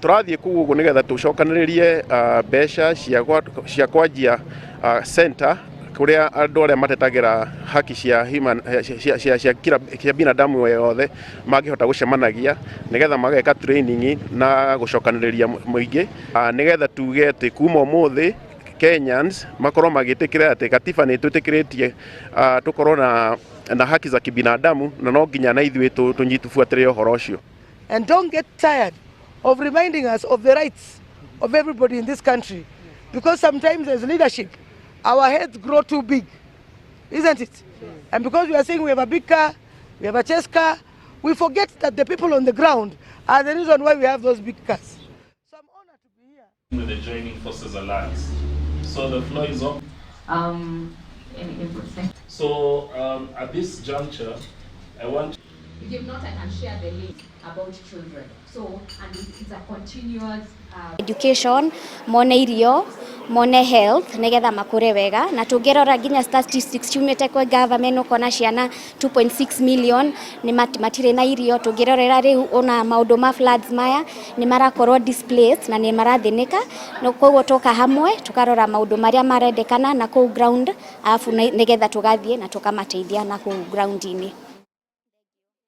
Tũrathiĩ kũu ũguo nĩgetha tũcokanĩrĩrie mbeca cia kwanjia center kũrĩa andũ arĩa matetagĩra haki cia human, cia, cia, cia, kila, cia binadamu yothe mangĩhota gũcemanagia nĩgetha mageka training na gũcokanĩrĩria mũingĩ, nĩgetha tuge atĩ kuma ũmũthĩ Kenyans makorwo magĩtĩkĩra atĩ katiba nĩ ĩtwĩtĩkĩrĩtie tũkorwo na haki za kibinadamu, na no nginya na ithuĩ tũbuatĩrĩre ũhoro ũcio. And don't get tired of reminding us of the rights of everybody in this country, because sometimes as leadership, our heads grow too big, isn't it? And because we are saying we have a big car, we have a chase car, we forget that the people on the ground are the reason why we have those big cars. So I'm honored to be here. With the Joining Forces Alliance. So the floor is open. Any input? Thank So at this juncture, I want If not, I can share the link about children. So, and it's a continuous education, mone irio, mone health, nigetha makure wega. Na tũngĩrora nginya statistics ciumĩte kwĩ government, ũkona ciana 2.6 million nĩ matirĩ na irio. Tũngĩrorera rĩu ona maũndũ ma floods maya, nĩ marakorwo displaced na nĩ marathĩnĩka. No koguo tũka hamwe tũkarora maũndũ marĩa marendekana na kũu ground, arabu nĩgetha tũgathiĩ na tũkamateithia na kũu ground-inĩ.